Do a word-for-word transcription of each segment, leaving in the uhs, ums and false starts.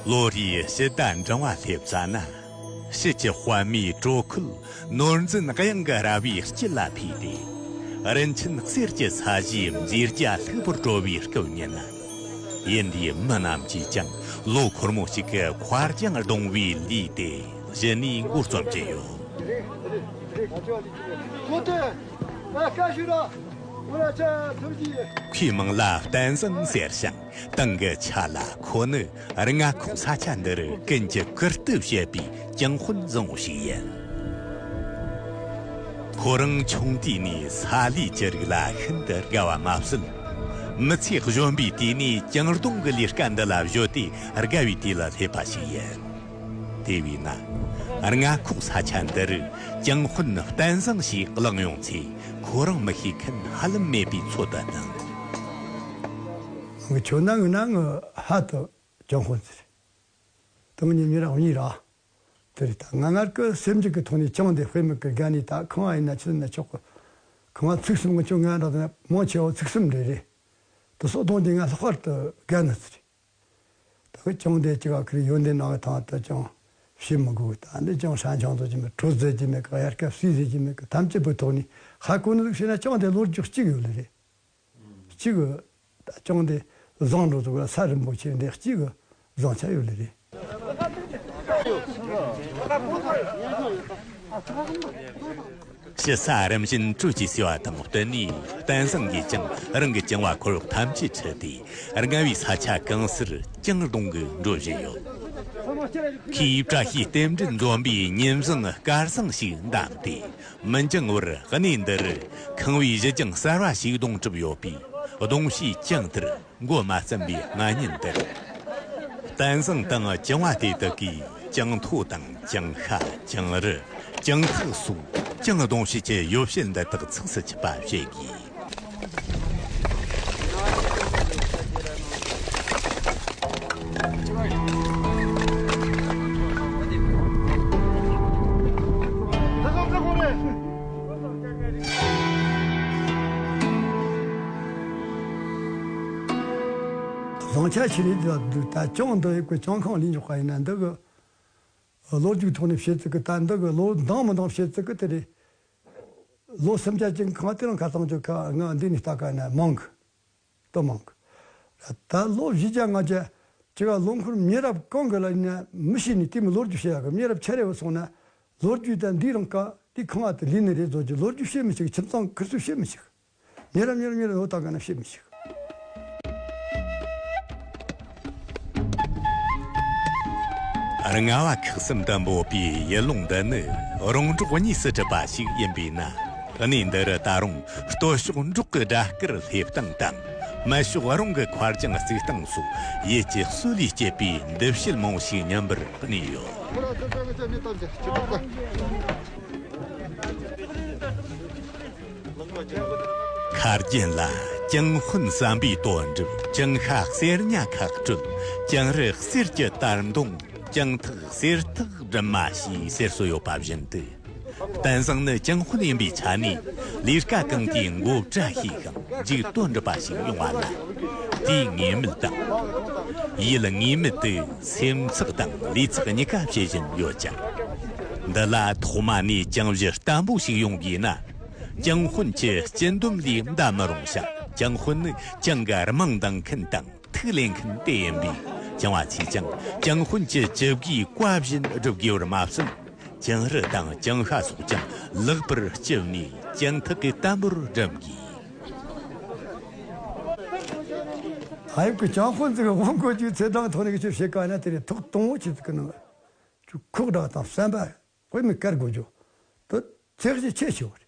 ལོ་རེའི་ཕྱི་ཟླ་འབྲིང་བ་སླེབས་ཙ་ན། ཕྱི་གི་དཔལ་མོའི་དྲོ་ཁོལ་ནོར་འཛིན་གཡང་གི་ར་བའི་དཀྱིལ་ལ་ཕུད་དེ། རིན་ཆེན་གསེར་གྱི་ས་གཞིའི་མཛེས་རྒྱ་ལྷུག་པོར་གྲོལ་བའི་སྐུ་བརྙན། ཡིན་དེའི་མི་རྣམས་ཀྱིས་ཀྱང་ལོ་འཁོར་མོ་ཞིག་གི་མཁར་གྱང་རྡུང་བའི་ལུས་དེ་གཞི་ནས་འགོ་རྩོམ་གྱི་ཡོད། ཁོའི་མིང་ལ་བསྟན་བཟང་ཟེར་ཞིང་། དེང་གི་ཆ་ལ་ཁོ་ནི་རྔ་ཁོག་ས་ཆ་འདི་རུ་ཀུན་གྱིས་བཀུར་སྟི་བྱེད་པའི་ཀྱང་ཧུན་བཟང་བོ་ཞིག་ཡིན། ཁོ་རང་ཆུང་དུས་ནས་ས་ལུས་ཀྱི་རིགས་ལ་ཤིན་ཏུ་དགའ་བ་མ་ཟད། མི་ཚེ་གཞོན་པའི་དུས་ནས་ཀྱང་རྡུང་གི་ལས་ཀ་འདི་ལ་གཞོལ་ཏེ་དགའ་བའི་དུས་ལ་སླེབས་པ་ཞིག་ཡིན། དེ་བས་ན། རྔ་ཁོག་ས་ཆ་འདི་རུ་ཀྱང་ཧུན་བསྟན་བཟང་ཞེས་གླེང་ཡོང་ཚེ། ཁོ་རང་མི་ཤེས་མཁན་ཧ་ལམ་མེད་པའི་ཚོད་དུ་སྣང་། ངི་ཆོ་ན་ངི་ན་ངི་ཧ་དུ་ཀྱང་ཧུན་ཟེར། དང་ཉིན་མི་རང་གཉིས་ར། དེ་རེད་ད། ང་ངར་གི་སེམས་རྒྱུད་ཀྱི་ཐོག་ནས་ཅང་དེ་དཔེ་མི་ཀི་དགའ་ནས་ད་ཁང་བ་ཡིན་ན་ཆི་ན་ཆོག་གི། ཁང་བ་ཚིག་གསུམ་ངི་ཆོ་ང་ར་དང་མང་ཆེ་བ་ཚིག་གསུམ་རེ་རེད། དུ་སོགས་གཏོང་དེ་ང་ལྷག་པར་དུ་དགའ་ནི་ཟེར། ད་གི་ཅང་དེ་ཅི་ག་ཁི་རི་ཡོན་ཏན་ནང་གི་ཐང་དུ་ཅང་ཤེས་མི་དགོས། ད་འདི་ཅང་ཧྲ་ཆང་ཚོ་ཅི་མེད་གྲོ་རྫས་ཅི་མེད་གི་དབྱར་སྐབས་སུས་ཟེར་ཅི་མེད་གི་ཐམས་ཅད་པོའི་ཐོག་ནས་ཧ་གོ་ནི་ཟིག་བྱས་ན་ཅང་དེ་ལོ་རྒྱུས་གཅིག་ཡོད་ལེ་རེད། གཅིག་གི་ད་ཅང་དེ་བཟང་འགྲོ་ཚུགས་ལ་ས་རིན་པོ་ཆེ་འདི་གཅིག་གི་བཟང་ཆ་ཡོད་ལེ་རེད། ཕྱི་ས་རིམ་བཞིན་དྲོད་ཀྱིས་བསུས་པ་དང་བསྟུན་ནས། བསྟན་བཟང་གིས་ཀྱང་རང་གི་ཀྱང་བ་ཁོར་ཡུག་ཐམས་ཅད་ཁྲིད་དེ། རྔ་བའི་ས་ཆ་གང་སར་ཀྱང་རྡུང་གི་འགྲོ་བཞིན་ཡོད། ཁོས་བཀྲ་ཤིས་རྟེན་འབྲེལ་འཛོམས་པའི་ཉིན་བཟང་སྐར་བཟང་ཞིག་བདམས་ཏེ། མི་འགྱང་བར་གནས་འདིར་ཁང་བའི་གཞི་ཀྱང་གསར་བ་ཞིག་རྡུང་གྲུབ་ཡོད་པས། རྡུང་བྱའི་ཀྱང་དེར་མགོ་མ་བརྩམས་པའི་སྔ་ཉིན་དེར། བསྟན་བཟང་དང་ཀྱང་བ་དེ་དག་གིས་ཀྱང་ཐོ་དང་ཀྱང་ཤ། ཀྱང་རི། ཀྱང་ཐག་སོགས་ཀྱང་རྡུང་བྱེད་ཀྱི་ཡོ་བྱད་འདི་དག་ཚགས་སུ་ཆུད་པ་བྱེད་དགོས། བཟང་ཆ་ཆེ་ནི་འདུག་ད། ཅང་འདི་ཡི་གི་ཅང་ཁང་ལས་འཇོག་པ་ཡིན་ན་འདི་གི་ལོ་རྒྱུས་ཐོག་ནས་བཤད་ཚིག་གི། ད་འདི་གི་ལོ་འདང་མི་འདང་བཤད་ཚིག་གི་དེ་རེད། ལོ་སུམ་བརྒྱ་ཅན་ཁང་དེ་རང་ཁ་སང་ཅོ་ཁ་ང་འདི་ནས་ལྟ་ག་ན་མང་གི། ཏོ་མང་གི། ད་ལོ་བཞི་བརྒྱ་ལྔ་བརྒྱ་ཅི་ག་ལོ་འཁོར་མི་རབས་གང་གི་ལ་ཡིན་ན་མི་ཤེས་ནི་དེ་མི་ལོ་རྒྱུས་བཤད་ཡག་གི། མི་རབས་ཆ་རེ་བ་སོང་ན་ལོ་རྒྱུས་དང་འདི་རང་ཀ་དེ་ཁང་བ་དེ་ལས་ནི་རེད་བཟོ་རྒྱུ་ལོ་རྒྱུས་བཤད་མི་ཤེས། ཁྱིམ་ཚང་ཁུར་སུ་བཤད་མི་ཤེས། མི་རབས་མི་རབས་མི་རབས་ལོ་ལྟ་ག་ན་བཤད་མི་ཤེས། རྔ་བ་ཁག་གསུམ་དུ་འབོད་པའི་ཡུལ་ལུང་འདི་ནི་རོང་འབྲོག་གཉིས་སུ་གྲུབ་པ་ཞིག་ཡིན་པས་ན། གནས་འདི་རུ་ད་རུང་སྟོད་ཕྱོགས་འབྲོག་གི་སྦྲ་དཀར་སླེབས་སྟངས་དང་། སྨད་ཕྱོགས་རོང་གི་མཁར་གྱང་བརྩིགས་སྟངས་སོགས་ཡུལ་གྱི་སྲོལ་ལས་སྐྱེས་པའི་འདུ་བྱེད་མང་པོ་ཞིག་མཉམ་པར་གནས་ཡོད། མཁར་རྒྱན་ལ་ཀྱང་ཧུན་ཟམ་པའི་དོན་གྲུབ། ཀྱང་ཤ་གསེར་ཉ་ཁ་སྤྲོད། ཀྱང་རི་གསེར་གྱི་དར་མདུང་། ཀྱང་ཐག་གསེར་ཐག་སྦྲམ་མ་ཞེས་ཟེར་སྲོལ་ཡོད་པ་བཞིན་དུ། བསྟན་བཟང་ནི་ཀྱང་ཧུན་ཡིན་པའི་ཆ་ནས་ལས་ཀ་གང་དེའི་མགོ་བཀྲ་ཤིས་ཤིང་མཇུག་དོན་འགྲུབ་པ་ཞིག་ཡོང་བ་ལ། དེའི་ངེས་མེད་དང་། ཡུལ་ངེས་མེད་དུ་སེམས་ཚེགས་དང་ལུས་ཚེགས་གཉིས་ཀ་བྱེད་བཞིན་ཡོད་ཀྱང་། འདི་ལ་ཐོག་མ་ནས་ཀྱང་གཞི་བརྟན་པོ་ཞིག་ཡོང་དགོས་ན། ཀྱང་ཧུན་གྱི་སྤྱི་འདོམས་ལས་འདའ་མི་རུང་ཞིང་། ཀྱང་ཧུན་ནི་ཀྱང་གི་རྨང་འདིང་མཁན་དང་ཐིག་ལེན་མཁན་དེ་ཡིན་པས། ཀྱང་བ་ཚོས་ཀྱང་ཀྱང་ཧུན་གྱི་ཅི་དགོས་བཀའ་བཞིན་སྒྲུབ་དགོས་པར་མ་ཟད། ཀྱང་རི་དང་ཀྱང་ཤ་སོགས་ཀྱང་ལེགས་པར་དཔྱད་ནས་ཀྱང་ཐག་གིས་བརྟན་པོར་སྦྲམ་དགོས། ཨ་ཡུག་གི་ཀྱང་ཧུན་ཟིག་དབང་གོ་རྒྱུའི་ཚེ་དང་ཐོག་ནས་ཀྱི་བཤད་ཀ་ན་དེ་རེད། ཐོག་དང་པོ་ཆེ་ཟིག་གི་ནང་ཁོག་སྒྲ་དང་བསམ་པ། དཔེ་མི་དཀར་དགོས་རྒྱུ། དུ་ཚེགས་ཀྱི་ཆེ་ཆེ་བ་རེད།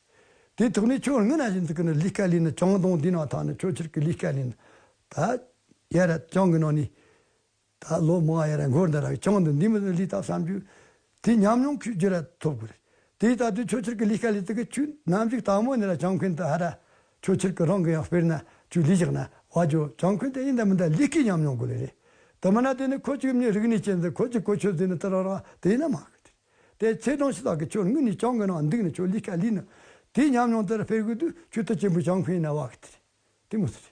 དེའི་ཐོག་ནས་ཁྱོད་སྔོན་ན་བཞིན་དུ་ཀུན་ནས་ལས་ཀ་ལས་ནི་ཅང་དང་འདི་ནང་ཐང་ནས་ཁྱོད་ཁྱེར་གི་ལས་ཀ་ལས་ནི། ད་ཡ་ར་ཅང་གི་ནང་ནས་ད་ལོ་མང་ཡ་ར་འགོར་འདི་ར་ཅང་འདི་འདི་མི་ལས་ད་བསམ་རྒྱུ། དེ་ཉམས་མྱོང་ཁྱོད་རྒྱུ་ར་ཐོབ་དགོས་རེད། དེ་ད་དུས་ཁྱོད་ཁྱེར་གི་ལས་ཀ་ལས་དུ་གི་ཁྱོད་ནམ་ཞིག་དང་མོ་ནི་ར་ཅང་ཁུན་དུ་ཧ་ར་ཁྱོད་ཁྱེར་གི་རང་གི་ཡང་དཔེར་ན་ཁྱོད་ལས་བཞག་ན་བ་ཇོ་ཅང་ཁུན་དུ་ཡིན་ད་མི་ད་ལས་ཀའི་ཉམས་མྱོང་དགོས་ལེ་རེད། དུ་མི་ན་དེ་ནི་ཁོ་ཅིག་མྱི་རིག་གནས་ཅན་དུ་ཁོ་ཅིག་གོ་ཆོད་ཟིན་ནི་དུ་ར་ར་དེ་ཡིན་ན་མ་གི་དེ། དེ་ཚེ་དང་ཕྱི་དག་གི་ཆོས་དངོས་ནས་བྱང་གི་ནང་འདུག་ནས་ཆོས་ལས་ཀ་ལས་ནི། དེའི་ཉམས་མྱོང་དེར་སྤེལ་དགོས་དུས་ཆོས་དུ་ཆེན་པོའི་བྱང་ཁུན་ཡིན་ན་བ་གི་དེ་རེད། དེ་མོ་ཟེར།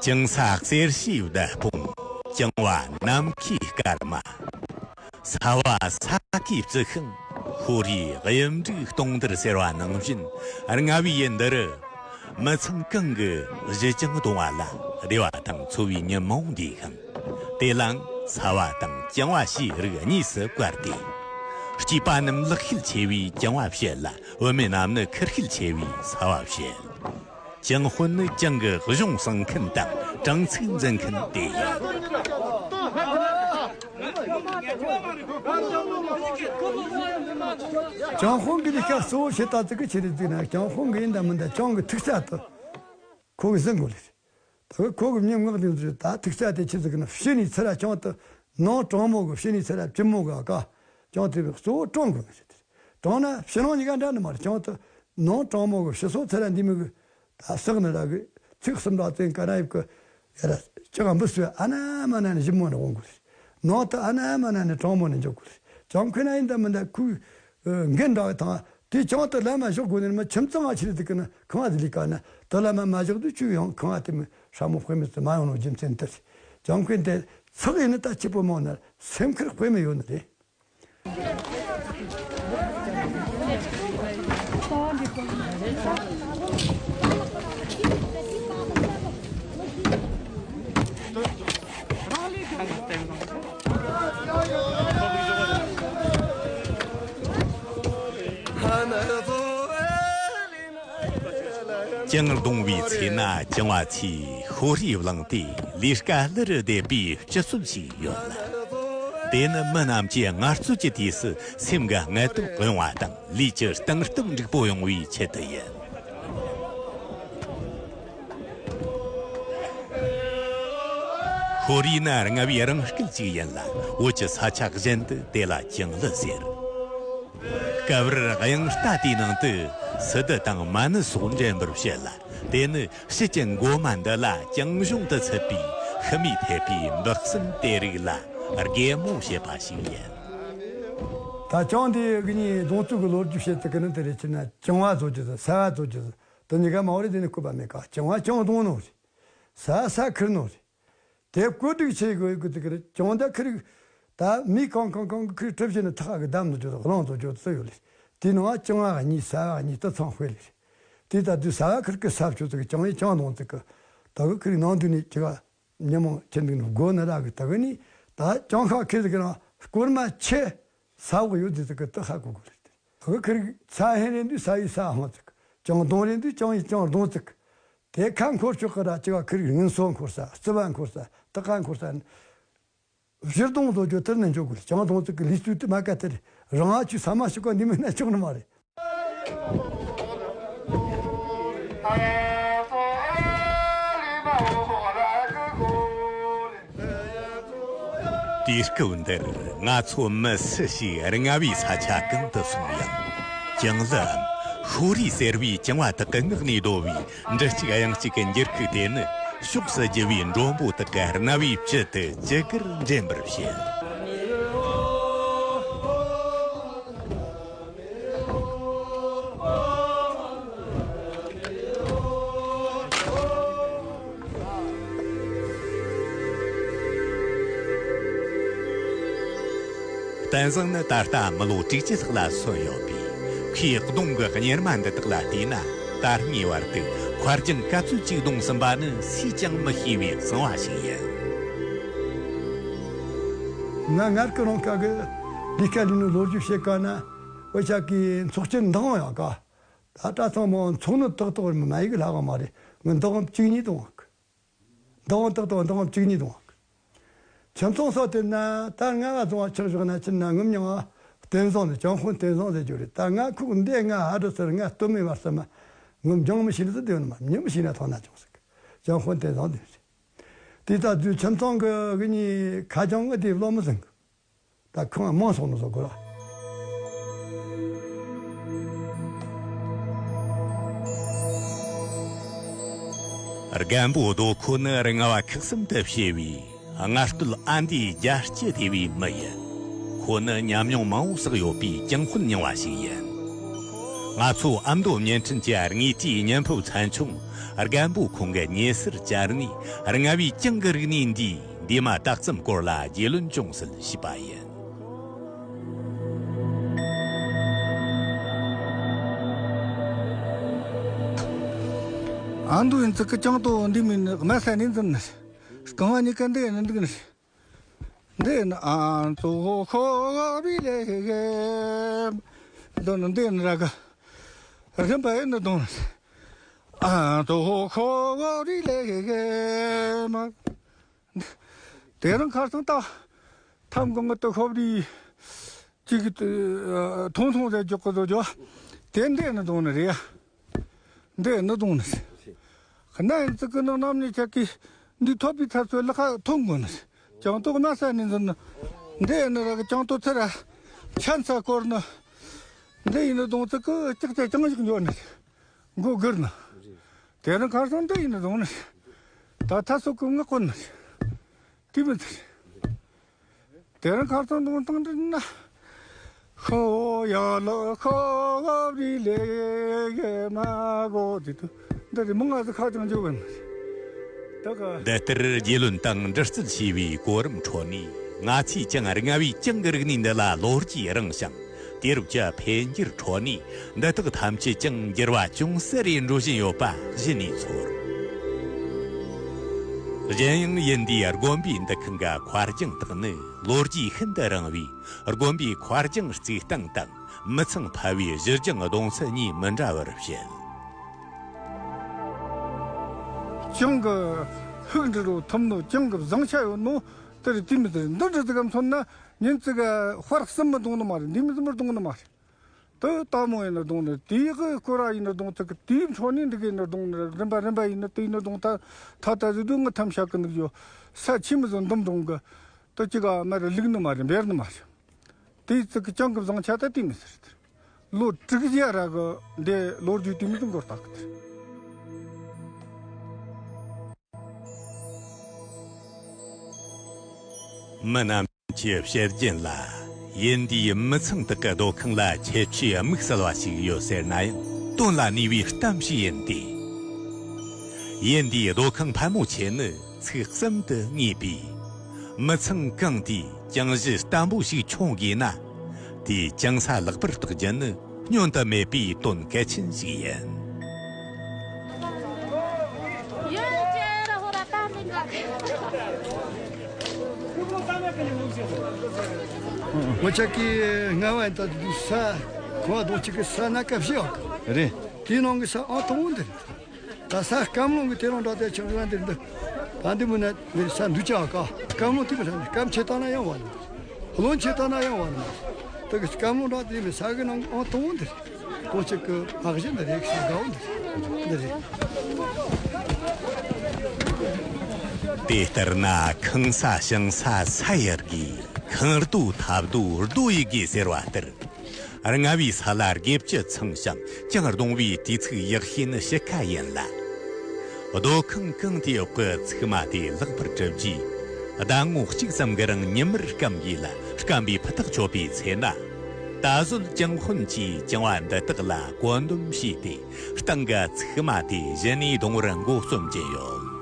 ཅིང་ས་གསེར་ཞིའི་བརྡ་དཔུང་། ཅང་བ་ནམ་མཁའི་སྐར་མ། ས་བ་ས་གའི་རྩི་ཤིང་། ཤོ་རིའི་གཡུ་འབྲུག་སྟོང་དར་ཟེར་བ་ནང་བཞིན། རྔ་བའི་ཡུལ་འདི་རུ་མི་ཚང་གང་གི་གཞིས་ཆགས་གདོང་བ་ལ་བདེ་བ་དང་འཚོ་བའི་ཉིན་མོ་འདས་ཤིང་། དེ་ལའང་ས་བ་དང་ཅང་བ་ཞེས་རིགས་གཉིས་སུ་བཀར་ཏེ། སྐྱེས་པ་རྣམས་ལེགས་བཤད་ཆེ་བས་ཅང་བ་བཤད་ལ། བུད་མེད་རྣམས་ནི་ཁུར་བཤད་ཆེ་བས་ས་བ་བཤད། ཅང་དཔོན་ནི་ཅང་གི་གཞུང་གསང་མཁན་དང་དྲང་ཚིག་འཛིན་མཁན་དེ་ཡིན། ཅང་དཔོན་གྱི་ལས་ཀ་གཙོ་བོ་བྱེད་ད་ཙི་གི་ཆེ་རེད་ཟེར་ན། ཅང་དཔོན་གྱི་ཡིན་ད་མིན་ད་ཅང་གི་ཐུག་ས་དེ་ཁོ་གིས་ཟིན་དགོས་ལེ། ད་ཁོ་གི་མྱི་ངག་དེ་ཚོས་ད་ཐུག་ས་དེ་ཆི་ཟིག་ན་ཕྱི་ནས་ཚུར་ར་ཅང་དེ་ནང་དྲང་མོ་གི་ཕྱི་ནས་ཚུར་ར་སྐྱི་མོ་གི་ཀ་ཅང་དེ་གཙོ་བོ་དྲང་དགོས་ནི་ཟེར་ཏེ། དྲང་ན་ཕྱི་ནང་གཉིས་ཀ་འདྲ་ནི་མ་རེད། ཅང་དེ་ནང་དྲང་མོ་གི་ཕྱི་སོ་ཚུར་ར་འདི་མོ་གི་ད་བསགས་ནི་ར་གི་ཚིག་གསུམ་ར་བཙན་ག་ར་ཡིབ་གི་ཡ་ར་ཅང་འབུ་སུ་ཨ་ན་མ་ན་ནི་ཞིབ་མོ་ནི་འོང་དགོས་རེད། ནང་དུ་ཨ་ན་མ་ན་ནི་དྲང་མོ་ནི་འཇོག་དགོས་རེད། ཅང་ཁོ་ན་ཡིན་ད་མིན་ད་ཁོའི་འགན་འདྲ་བ་དང་། དེ་ཅང་དུ་ལམ་མ་ཞོག་དགོས་ནས་མི་ཁྱིམ་ཚང་ང་ཆི་རེད་དེ་ཀི་ན་ཁང་བ་དེ་ལས་ཀ་ན་དུ་ལམ་མ་མ་ཞོག་དུས་ཆུ་ཡང་ཁང་བ་དེ་མི་ཧྲ་མོ་དཔེ་མི་ཚུ་མ་ཡོང་ནོ་རྒྱུ་མཚན་དེ་རེད། ཅང་ཁོས་དེ་ཚགས་ཡིན་ནི་ད་ཆི་པོ་མང་ན་སེམས་ཁུར་དཔེ་མི་ཡོད་ནི་རེད། ཅང་གདོང་བའི་ཚེ་ན་ཅང་བ་ཚོས་ཤོ་རིས་བླངས་ཏེ་ལས་ཀ་ལི་རུ་བསྡད་པའི་སྤྱི་སྲོལ་ཞིག་ཡོད་ལ། དེ་ནི་མི་རྣམས་ཀྱིས་ངལ་རྩོལ་གྱི་དུས་སུ་སེམས་ཀྱི་དངལ་དུབ་ཡོང་བ་དང་ལུས་ཀྱི་གཏིང་སྟོབས་འགྲིག་པོ་ཡོང་བའི་ཆེད་དུ་ཡིན། ཤོ་རིས་ནི་རྔ་བའི་རང་སྐད་ཅིག་ཡིན་ལ། བོད་ཀྱི་ས་ཆ་གཞན་དུ་དེ་ལ་ཅང་ལི་ཟེར། སྐབས་རེར་དབྱངས་རྟ་དེའི་ནང་དུ་སི་ཏུ་དང་མ་ཎི་སོགས་འདྲེན་པར་བཤད་ལ། དེ་ནི་དཔྱིད་ཀྱི་མགོ་མ་འདི་ལ་ཅང་གཞོང་དུ་ཚུད་པའི་ཤི་མོས་ཐེབས་པའི་འབུ་གསུམ་དེ་རིགས་ལ་རྒྱལ་མོ་ཞེས་པ་ཞིག་ཡིན། ད་ཅང་དེ་གི་ནི་གདོང་བཙུགས་ཀྱི་ལོ་རྒྱུས་བཤད་ཚུལ་གི་ནི་དེ་རེད། ཕྱིར་ན་ཅང་བ་བཟོ་རྒྱུ་དང་ས་བ་བཟོ་རྒྱུ་དང་དེ་གཉིས་ཀ་མ་འོ་རེད། དེ་ནི་བཀོད་པ་མེད་ཀ་ཅང་བ་ཅང་གདོང་ནོ་རེད། ས་བ་ས་ཁུར་ནོ་རེད། དེ་བཀོད་སྒྲིག་བྱེད་དགོས་ཀྱི་དེ་གི་རེད། ཅང་དེ་ཁུར་ད་མི་གང་གང་གང་གི་ཁུར་གྲུབ་བྱས་ནས་ཐག་གི་བསྡམས་ནས་བརྗོད་དང་བླངས་དང་བརྗོད་དུ་ཡོད་ལེ། དེའི་ནང་ཅང་བ་གཉིས་ས་བ་གཉིས་དུ་ཚང་དཔེ་ལེ། དེ་ལྟ་དུས་ས་བ་ཁུར་གི་ས་བཅུ་ཚིག་གི་ཅང་ཡི་ཅང་གདོང་ཚིག་གི་ད་གི་ཁུར་ནང་དུ་ནས་ཅི་ག་ཉིན་མོ་ཁྱེར་འདུག་ནི་དགོས་ནི་ར་གི་ད་གི་ནི་ད་ཅང་ཁ་ཁེ་ཟིག་གི་རང་སྐོར་མ་ཆེ་ས་འོག་ཡོད་དེ་ཟིག་གི་དུ་ཧ་གོ་དགོས་ལེ། ད་གི་ཁུར་ས་ཧན་རེད་འདུག་ས་ཡི་ས་ཧང་ཚིག་ཅང་གདོང་རེད་འདུག་ཅང་ཡི་ཅང་གདོང་ཚིག་དེ་ཁ་འཁོར་ཆོག་གི་ར་ཅི་ག་ཁུར་གི་ངན་སོ་འཁོར་ས་རྩི་བ་འཁོར་ས་དུ་ཁ་འཁོར་ས་ནི། གཞིར་གདོང་བཟོ་རྒྱུ་དེར་ནི་འཇོག་དགོས། ཅང་གདོང་ཚིག་གི་ལུས་རྩལ་དུ་མ་ཀ་དེར་རང་ཨ་ཆུ་ས་མ་ཞིག་ག་འདི་མིན་ན་ཆོག་ནི་མ་རེད། དུས་སྐབས་འདིར་ང་ཚོ་མི་སུ་ཞིག་རྔ་བའི་ས་ཆ་གང་དུ་སོང་ཡང་། ཅང་ལིའམ་ཤོ་རི་ཟེར་བའི་ཅང་བ་དག་གི་ངག་ནས་བརྡོལ་བའི་འབྲུ་གཅིག་དབྱངས་གཅིག་གི་འགྱུར་ཁུག་དེ་ནི་ཕྱོགས་སུ་རྒྱུ་བའི་མགྲོན་པོ་དག་གི་རྣ་བའི་དཀྱིལ་དུ་ཅི་དགར་འདྲེན་པར་བྱེད། བསྟན་བཟང་ནི་ད་ལྟ་མི་ལོ་དྲུག་ཅུ་ལྷག་ལ་སོན་ཡོད་པས། ཁོའི་གདོང་གི་གཉེར་མ་འདི་དག་ལ་བལྟས་ན། ད་སྔའི་བར་དུ་མཁར་རྒྱན་ག་ཚོད་ཅིག་བརྡུངས་ཟིན་པ་ནི་སུས་ཀྱང་མི་ཤེས་པའི་གསང་བ་ཞིག་ཡིན། ང་སྔར་གི་རང་ཁ་གི་ལས་ཀ་ལས་ནོ་ལོ་རྒྱུས་བཤད་ག་ན། འུ་ཅག་གི་ཚོགས་ཆེན་འདང་ཡང་ག་ད་ལྟ་ཚང་མ་ཚོགས་ནི་ཏག་ཏག་མ་ཡིག་ལྷག་མ་རེད། ངི་འདང་གཅིག་གཉིས་གཏོང་བ་གི། འདང་ཏག་ཏག་འདང་གཅིག་གཉིས་གཏོང་བ་གི། ཁྱིམ་ཚང་སོགས་དེ་ན་ད་རྔ་བ་རྫོང་བ་ཆགས་བཞག་ན་ཕྱིར་ན་ངི་མྱིང་ང་བསྟན་བཟང་ནི་ཅང་ཧོན་བསྟན་བཟང་ཟེར་རྒྱུ་རེད། ད་ང་ཁུག་འདི་ང་ཧ་འགྲོ་ཟེར་ང་སྟོད་སྨད་བར་གསུམ་མ་ངི་འཇང་མི་ཤེས་ན་ཟེར་དེ་ཡོད་ནི་མ་མྱི་མི་ཤེས་ན་ཐང་ན་ཅང་ཟེར་གི། ཅང་ཧོན་བསྟན་བཟང་དེ་རེད། དེ་ལྟ་དུས་ཁྱིམ་ཚང་གི་གི་གཉིས་ཁ་ཅང་ངི་དེ་བློ་མི་ཟིན་གི། ད་ཁོང་མང་སོང་ནོ་བཟོ་དགོས་ར། རྒན་པོ་རྡོ་ཁོ་ནི་རྔ་བ་ཁག་གསུམ་དུ་ཕྱེ་བའི་རྔ་སྟོད་ཨ་མདོའི་རྒྱལ་གཅེས་སྡེ་བའི་མི་ཡིན། ཁོ་ནི་ཉམས་མྱོང་མང་བོ་བསགས་ཡོད་པའི་ཅང་ཧོན་མྱིང་བ་ཞིག་ཡིན། ང་ཚོ་ཨ་མདོ་བརྙན་འཕྲིན་གྱི་དངོས་བྲིས་བརྙན་ཕབ་ཚན་ཆུང་རྒན་པོ་ཁོང་གི་ཉེ་སར་བཅར་ནས། རྔ་བའི་གྱང་གི་རིག་གནས་འདིའི་འདས་མ་ད་ལྟའི་སྐོར་ལ་རྒྱུས་ལོན་ཅུང་ཟད་ཞུས་པ་ཡིན། ཨ་མདོ་ཡིན་ཙི་གི་གྱང་དོ་འདི་མིན་ནི་དམའ་ས་ནས་འཛིན་ནི། རྐང་བ་གཉིས་ཀ་འདི་ཡིན་ནི་འདུག་ནི། འདི་ནི་ཨ་ཙོ་ཧོ་ཁོ་བི་ལེ་ཧེ་ཧེ། འདི་ནི་འདི་ནི་ར་ག་རིམ་པ་ཡིན་ནི་དོན་ནི། ཨ་ཙོ་ཧོ་ཁོ་བི་ལེ་ཧེ་ཧེ་མ། དེ་རིང་ཁ་སང་ད་ཐམ་གང་གི་ཏི་ཤོབ་རི་ཅིག་ཐུང་ཐུང་རེ་འཇོག་གི་བཟོ་རྒྱུ་དེ་འདི་ནི་དོན་ནི་རེད། འདི་ནི་དོན་ནི། ཁ་ན་ཡིན་ཙི་གི་ནང་ནམ་ནས་ཆ་གི་འདི་ཐོབ་པའི་ཚབ་ཚོད་ལ་ཁ་ཐོན་དགོས་ནི། གྱང་དོ་དམའ་ས་ནས་འཛིན་ནི། འདི་ནི་ར་གི་གྱང་དོ་ཚེ་ར་ཆན་ས་སྐོར་ནི། འདི་ཡིན་ནི་དོན་ཙི་གི་ཅིག་ཅིག་ཅང་ཞིག་འཇོག་ནི། མགོ་སྒུར་ནི། དེ་རིང་ཁ་སང་འདི་ཡིན་ནི་དོན་ནི། ད་ཐ་སོ་གི་ངག་ཀོན་ནི། དེ་མི་ཚེ། དེ་རིང་ཁ་སང་དོན་དང་འདྲི་ན། ཤོ་ཡ་ལ་ཤོ་བ་རི་ལེ་གེ་མ་གོ་དེ་དུ་འདི་རི་མོ་ང་ཚོ་ཁ་ཅང་འཇོག་གི་མི་རེད། ད་ག་འདི་ལྟར་རྒྱུས་ལོན་དང་འདྲི་རྩད་བྱས་པའི་གོ་རིམ་ཁྲོད་ནས། ང་ཚོས་ཀྱང་རྔ་བའི་གྱང་གི་རིག་གནས་འདི་ལ་ལོ་རྒྱུས་རིང་ཞིང་། དུས་རབས་ཀྱི་འཕེལ་འགྱུར་ཁྲོད་ནས་འདི་དག་ཐམས་ཅད་ཀྱང་འགྱུར་བ་ཅུང་ཟད་རེ་འགྲོ་བཞིན་ཡོད་པ་གཞི་ནས་ཚོར། གཞན་ཡང་ཡུལ་འདིའི་དགོན་པའི་འདུ་ཁང་གི་མཁར་གྱང་དག་ནི་ལོ་རྒྱུས་ཤིན་ཏུ་རིང་བས། དགོན་པའི་མཁར་གྱང་རྩིག་སྟངས་དང་མི་ཚང་ཕ་བའི་གཞུ་གྱང་གདོང་ཚད་གཉིས་མི་འདྲ་བར་བཤད། གྱང་གི་ཕུགས་འདྲི་རོ་ཐུབ་ནོ། གྱང་གི་བཟང་ཆ་ཡོད་ནོ། དེར་དེ་མི་དེར་འདི་འདྲ་ཟིག་གམ་མཚོན་ན་ཉིན་ཙི་ག་ཧོར་གསུམ་མི་གཏོང་ནི་མ་རེད། འདི་མི་ཟིན་པར་གཏོང་ནི་མ་རེད། དེ་ལྟ་མོ་ཡིན་ན་གཏོང་ནི། དེའི་གི་སྐོར་ར་ཡིན་ན་གཏོང་ཚིག་གི་དེའི་འཕྲོ་ནས་འདི་གི་ཡིན་ན་གཏོང་ནི། རིམ་པ་རིམ་པ་ཡིན་ན་དེ་ཡིན་ན་གཏོང་ད་ད་ད་ཟིག་དུ་ངི་ཐམ་ཤ་གི་འདུག་ཡོ། ས་ཆི་མི་ཟིན་འདུམ་འགྲོང་གི་དེ་ཅི་ག་མ་རེད། ལུག་ནི་མ་རེད། འབེར་ནི་མ་རེད། དེའི་ཚིག་གི་གྱང་གི་བཟང་ཆ་ད་དེ་མི་ཟེར་དེར། ལོ་དྲུག་བརྒྱ་ར་གི་འདི་ལོ་རྒྱུས་དེ་མི་ཟིན་སྐོར་ལྟ་གི་དེར། མི་རྣམས་ཀྱི་བཤད་རྒྱུན་ལ། ཡུལ་འདིའི་མི་ཚང་དག་གི་སྡོད་ཁང་ལ་ཁྱད་ཆོས་དམིགས་བསལ་བ་ཞིག་ཡོད་ཟེར་ན་ཡང་དོན་ལ་ནུས་པའི་གཏམ་ཞིག་ཡིན་ཏེ། ཡུལ་འདིའི་སྡོད་ཁང་ཕལ་མོ་ཆེ་ནི་ཚིག་གསུམ་དུ་ངེས་པས། མི་ཚང་གང་དེའི་གྱང་གཞི་བརྟན་པོ་ཞིག་མཆོང་དགོས་ན། དེའི་གྱང་ས་ལེགས་པར་བརྟག་རྒྱུ་ནི་སྨྱོན་དུ་མེད་པའི་དོན་གལ་ཆེན་ཞིག་ཡིན། ངོ་ཅག་གིས་རྔ་བ་ཡིན་ད་དུས་ས་ཁོ་བ་རྡོ་གཅིག་གི་ས་ན་ཀ་བཞི་ཨ་ཀ་རེད། དེའི་ནང་གི་ས་ཨང་དང་པོ་འདི་རེད། ད་ས་སྐམ་རླུང་གི་དེ་རང་འདྲ་དེ་ཆགས་རང་འདིར་འདི། ད་འདི་མུ་ན་འདིར་ས་འདུས་ཅག་ཀ་སྐམ་རླུང་དེ་མི་ལྷག་ནས་སྐམ་ཆེ་བཏང་ན་ཡང་བ་ནི། རླུང་ཆེ་བཏང་ན་ཡང་བ་ནི། དེ་གི་སྐམ་རླུང་འདྲ་དེ་མི་ས་གི་ནང་ཨང་དང་པོ་འདིར། ཀོང་ཆེ་གི་མ་གཞི་འདི་རེད། ས་དགའ་བོ་འདི་འདི་རེད། དེ་ལྟར་ན་ཁང་ས་ཞིང་ས་ས་ཡི་དགོས། ཁང་རྡོ་ཐབ་རྡོ་རྡོ་ཡི་དགོས་ཟེར་བ་ལྟར། རྔ་བའི་ས་ལ་དགེ་བཅུ་ཚང་ཞིང་གྱང་སྡོང་བའི་དུས་ཚིགས་ཡག་ཤོས་ནི་དཔྱིད་ཀ་ཡིན་ལ། སྡོད་ཁང་གང་དེའི་འོག་གི་ཚིག་མ་དེ་ལེགས་པར་གྲུབ་རྗེས། ཟླ་ངོ་གཅིག་ཙམ་གྱི་རིང་ཉི་མར་སྐམ་དགོས་ལ། སྐམ་པའི་ཕུ་ཐག་ཆོད་པའི་ཚེ་ན། ད་གཟོད་གྱང་དཔོན་གྱིས་གྱང་བ་འདི་དག་ལ་བཀོད་འདོམས་བྱས་ཏེ། སྟེང་གི་ཚིག་མ་དེ་གཞི་ནས་སྡོང་བར་འགོ་རྩོམ་གྱིན་ཡོད།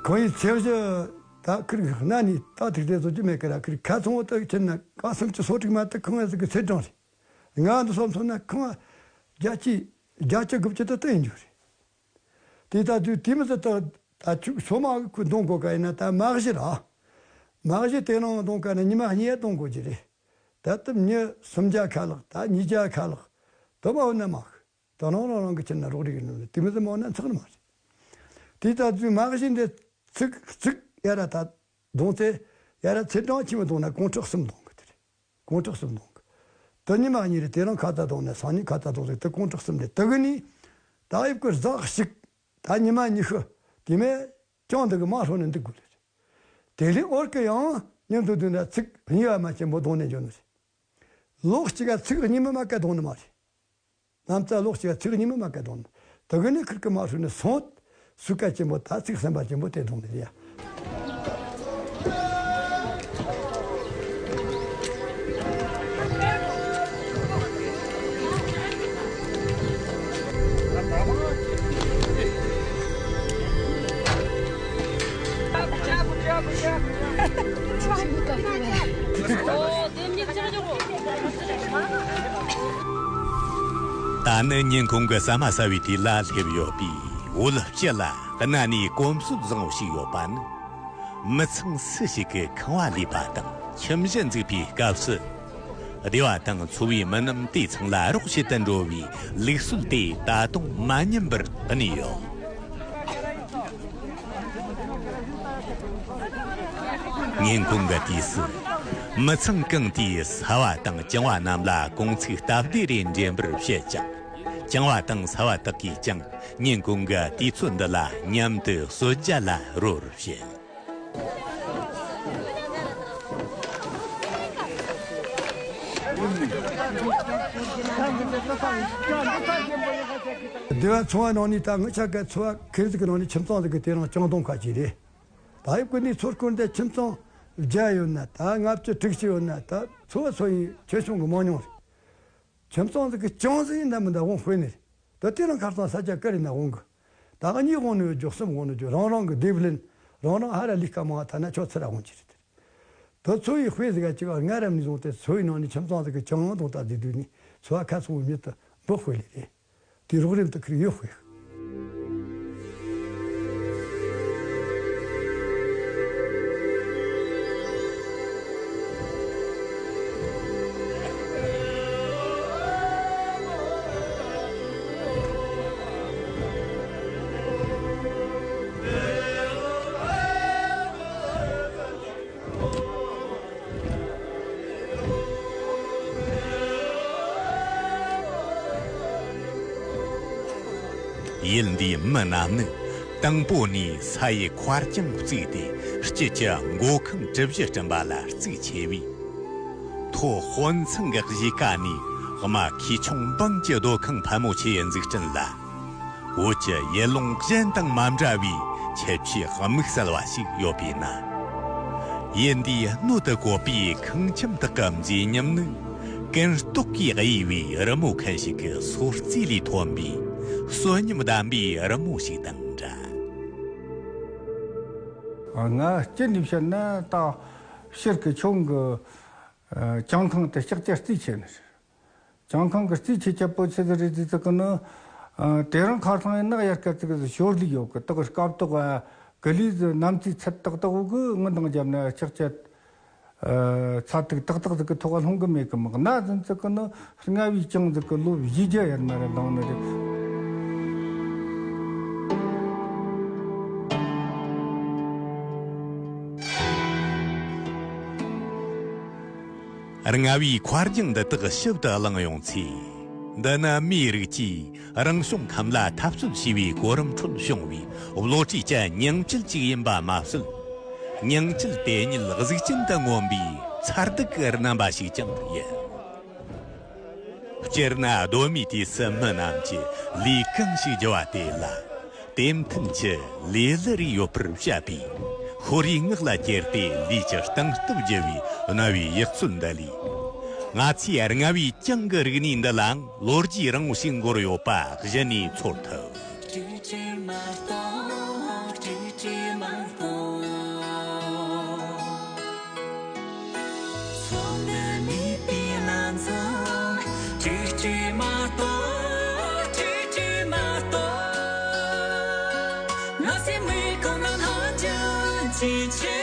ཁོང་ཡི་ཚེ་གཞི། ད་ཁིར་གནའ་ནས་ད་ཐིག་དེ་བཟོ་རྒྱུ་མེད་ཀི་ར། ཁིར་ཁ་ཚང་བོ་དག་ཁྱེར་ན་ཀ་སུམ་ཅུ་སོ་དྲུག་མ་དག་ཁང་ཡ་ཟིག་གི་ཚེ་གྲངས་རེད། ང་འདི་སོམ་སོམ་ན་ཁང་བརྒྱད་ཅུ་བརྒྱད་ཅུ་དགུ་བཅུ་དུ་བསྟན་རྒྱུ་རེད། དེ་ད་དུས་དེ་མི་ཟིག་ད་ད་ཆུ་ཚོད་མ་གི་ཁུ་འདོང་གོ་ག་ཡིན་ན་ད་མ་གཞི་ར། མ་གཞི་དེ་རང་འདོང་ག་ན་ཉི་མ་གཉིས་འདོང་གོ་རྒྱུ་རེད། ད་དུ་མྱི་སུམ་བརྒྱ་ཁ་ལག་ད་ཉིས་བརྒྱ་ཁ་ལག་དུ་མ་འོ་ན་མ་གི། ད་རང་རང་རང་གི་ཁྱེར་ན་རོགས་རེ་གི་ནང་ནས་དེ་མི་ཚེ་མ་ན་ཚགས་ནི་མ་རེད། དེ་ལྟར་དུས་མ་གཞི་འདི་ཚིག་ཚིག་ཡ་ར་ད་གདོང་ཚེ་ཡ་ར་ཚེ་གྲངས་ཆེ་མི་གཏོང་ན་གོང་ཁྲག་གསུམ་གཏོང་གི་དེ་རེད། གོང་ཁྲག་གསུམ་གཏོང་གི། དེ་ཉི་མ་གཉིས་རེ་དེ་རང་ཁ་ཚ་གཏོང་ན་སང་ཉིན་ཁ་ཚ་གཏོང་ཟིག་དེ་གོང་ཁྲག་གསུམ་རེད། དེ་གི་ནི་ད་ཡིབ་ཀི་ཟག་ཞིག་ད་ཉི་མ་ཉི་ཤུ་དེ་མེད་ཀྱང་འདི་གི་མ་ཧྲོ་ནི་འདི་དགོས་ལེ་རེད། དེ་ལས་འོར་གི་ཡང་ཉིན་དུ་དུས་ན་ཚིག་གཉིས་པ་མ་ཆེན་པོ་གཏོང་ནས་འཇོག་ནི་རེད། ལོག་གཅིག་ག་ཚིག་གཉིས་མ་མ་ཀ་གཏོང་ནི་མ་རེད། ནམ་ཙ་ལོག་ཅིག་ཚིག་གཉིས་མ་མ་ཀ་དོན། དེ་གི་ནི་ཁིར་ཀི་མ་ཧྲུ་ནི་སོང་། སུ་ཀ་ཆེན་པོ་ད་ཚིག་སེམས་པ་ཆེན་པོ་དེ་དོན་ནི་རེད་ཡ། ད་ནི་ཉིན་གུང་གི་ཟ་མ་ཟ་བའི་དུས་ལ་སླེབས་ཡོད་པས། བོད་སྤྱི་ལ་གནའ་ནས་གོམས་སྲོལ་བཟང་བོ་ཞིག་ཡོད་པ་ནི། མི་ཚང་སུ་ཞིག་གིས་ཁང་བ་ལས་པ་དང་ཁྱིམ་གཞི་འཛུགས་པའི་སྐབས་སུ། སྡེ་བ་དང་ཚོ་བའི་མི་རྣམས་དེ་ཚང་ལ་རོགས་བྱེད་དུ་འགྲོ་བའི་ལུགས་སྲོལ་དེ་ད་དུང་མ་ཉམས་པར་གནས་ཡོད། ཉིན་གུང་གི་དུས་སུ། མི་ཚང་གང་དེས་ཟ་བ་དང་བཅང་བ་རྣམས་ལ་གོང་ཚིགས་སྟབས་བདེ་རེ་འདྲེན་པར་བྱེད་ཅིང་། བཅང་བ་དང་ཟ་བ་དག་གིས་ཀྱང་ཉིན་གུང་གི་དུས་ཚོད་འདི་ལ་མཉམ་དུ་གསོལ་ཇ་ལ་རོལ་བར་བྱེད། སྡེ་བ་ཚོ་བ་ནང་ནས་ད་ངི་ཆ་ག་ཚོ་བ་ཁེར་ཟིག་གི་ནང་ནས་ཁྱིམ་ཚང་ཟིག་གི་དེ་རིང་བཅིངས་འགྲོལ་ཁ་ཅིག་རེད། ད་ཡི་གུ་ནས་ཚོ་སྐོར་འདི་ཁྱིམ་ཚང་བརྒྱ་ཡོད་ན། ད་ལྔ་བཅུ་དྲུག་ཅུ་ཡོད་ན། ད་ཚོ་བ་ཚོ་ཡི་ཆེ་ཆུང་གི་མང་ཉུང་རེད། ཁྱིམ་ཚང་ཟིག་གི་ཅང་ཟིག་ཡིན་ན་མི་འདའ་འོང་དཔེ་ནི་རེད། ད་དེ་རིང་ཁ་སང་ས་ཆ་ག་རེ་ན་འོང་གི། ད་གཉིས་འོང་ནི་ཡོད་རྒྱུ། གསུམ་འོང་ནི་རྒྱུ། རང་རང་གི་སྡེབ་ལེན། རང་རང་ཧ་ར་ལས་ཀ་མང་ཐ་ན་ཆོ་ཚུར་ར་འོང་གི་རེད། ད་ཚོ་ཡི་དཔེ་ཟིག་ག་ཅིག་སྔ་རབས་ནས་བཟུང་སྟེ་ཚོ་ཡི་ནང་ནས་ཁྱིམ་ཚང་ཟིག་གི་ཅང་དང་ད་ཟིག་དུས་ནས་ཚོ་བ་ཁ་སོང་བའི་མྱི་དུ་འབུ་དཔེ་ལས་རེད། དེ་རོགས་རམ་དུ་ཁུར་ཡོད་དཔེ། ཡུལ་འདིའི་མི་རྣམས་ནི་དང་པོ་ནས་ས་ཡི་ཁ་རྐྱང་བརྩིགས་ཏེ་དཀྱིལ་གྱི་མགོ་ཁང་གྲུ་བཞི་བསྐྲུན་པ་ལ་གཙིགས་ཆེ་བས། མཐོ་དཔོན་ཚང་གི་གཞིས་ཀ་ནས་དམའ་ཁུལ་ཆུང་འབངས་ཀྱི་སྡོད་ཁང་ཕལ་མོ་ཆེའི་འཛུགས་སྐྲུན་ལ། བོད་ཀྱི་ཡུལ་ལུང་གཞན་དང་མ་འདྲ་བའི་ཁྱད་ཆོས་དམིགས་བསལ་བ་ཞིག་ཡོད་པས་ན། ཡུལ་འདིའི་སྣོད་དུ་བཀོད་པའི་ཁང་ཁྱིམ་དག་གི་མཛེས་ཉམས་ནི། ཀུན་རྟོག་གིས་གཡས་པའི་རི་མོ་མཁན་ཞིག་གི་སོར་རྩེ་ལས་ཐོན་པའི་གསོན་ཉམས་ལྡན་པའི་རི་མོ་ཞིག་དང་འདྲ། ང་སྤྱིར་ནས་བཤད་ན་ད་ཕྱིར་གི་ཆུང་གི་ཨ་བྱང་ཁང་དེ་ལྕགས་ཀྱི་རྩིས་ཆེ་ནི་རེད། བྱང་ཁང་གི་རྩིས་ཆེ་ཁྱད་པོ་ཆི་ཟིག་རེད་ཟེར་ཚེ་གི་ནི། ཨ་དེ་རིང་ཁ་སང་ཡིན་ན་དབྱར་ཁ་ཙིག་གི་ཞོར་ལས་ཡོད་གི། དག་སྐབས་དག་གི་ལས་ཟིག་གནམ་རྩིས་ཚད་དག་དག་གི་ངུ་འདང་བརྒྱབ་ན་ལྕགས་ཀྱི་ཨ་ཚ་ཐིག་ཏག་ཏག་ཟིག་གི་ཐོག་ལྷུང་གི་མེད་གི། མག་ན་ཟིན་ཚེ་གི་ནི་རྔ་བའི་བྱང་ཟིག་གི་ལོ་བཞི་བརྒྱ་ཡར་མར་ར་ལངས་ནི་རེད། རྔ་བའི་མཁར་རྒྱང་འདི་དག་ཞིབ་ཏུ་བླངས་ཡོང་ཚེ། འདི་ནི་མིའི་རིགས་ཀྱིས་རང་བྱུང་ཁམས་ལ་འཐབ་རྩོད་བྱས་པའི་གོ་རིམ་ཁྲོད་བྱུང་བའི་བློ་གྲོས་ཀྱི་ཉིང་བཅུད་ཅིག་ཡིན་པ་མ་ཟད། ཉིང་བཅུད་དེ་ཉིད་གཟུགས་ཅན་དུ་མངོན་པའི་མཚར་སྡུག་གི་རྣམ་པ་ཞིག་ཀྱང་ཡིན། སྤྱིར་ན་གདོད་མའི་དུས་སུ་མི་རྣམས་ཀྱིས་ལས་གང་ཞིག་བགྱི་བ་དེ་ལ། དེ་མཐུན་གྱི་ལས་གླུ་རེ་ཡོད་པར་བཤད་པས། ཤོ་རིའི་ངག་ལ་གྱེར་ཏེ་ལས་ཀྱི་སྟངས་སྟབས་བགྱི་བའི་རྣ་བའི་ཡག་ཚུལ་འདི་ལས། ང་ཚོས་རྔ་བའི་གྱང་གི་རིག་གནས་འདི་ལའང་ལོ་རྒྱུས་རིང་བོ་ཞིག་འགོར་ཡོད་པ་གཞི་ནས་ཚོར་ཐུབ། ཅི་ཅི་མ་གཏོགས། ཅི་ཅི་མ་གཏོགས། ཚོགས་འདུ་མེད་པའི་ལྷ་འཛོམས། ཅི་ཅི་མ་གཏོགས། ཅི་ཅི་མ་གཏོགས། ང་སེམས་མི་གང་ན་ལྷ་ཅན་ཅི་ཅི།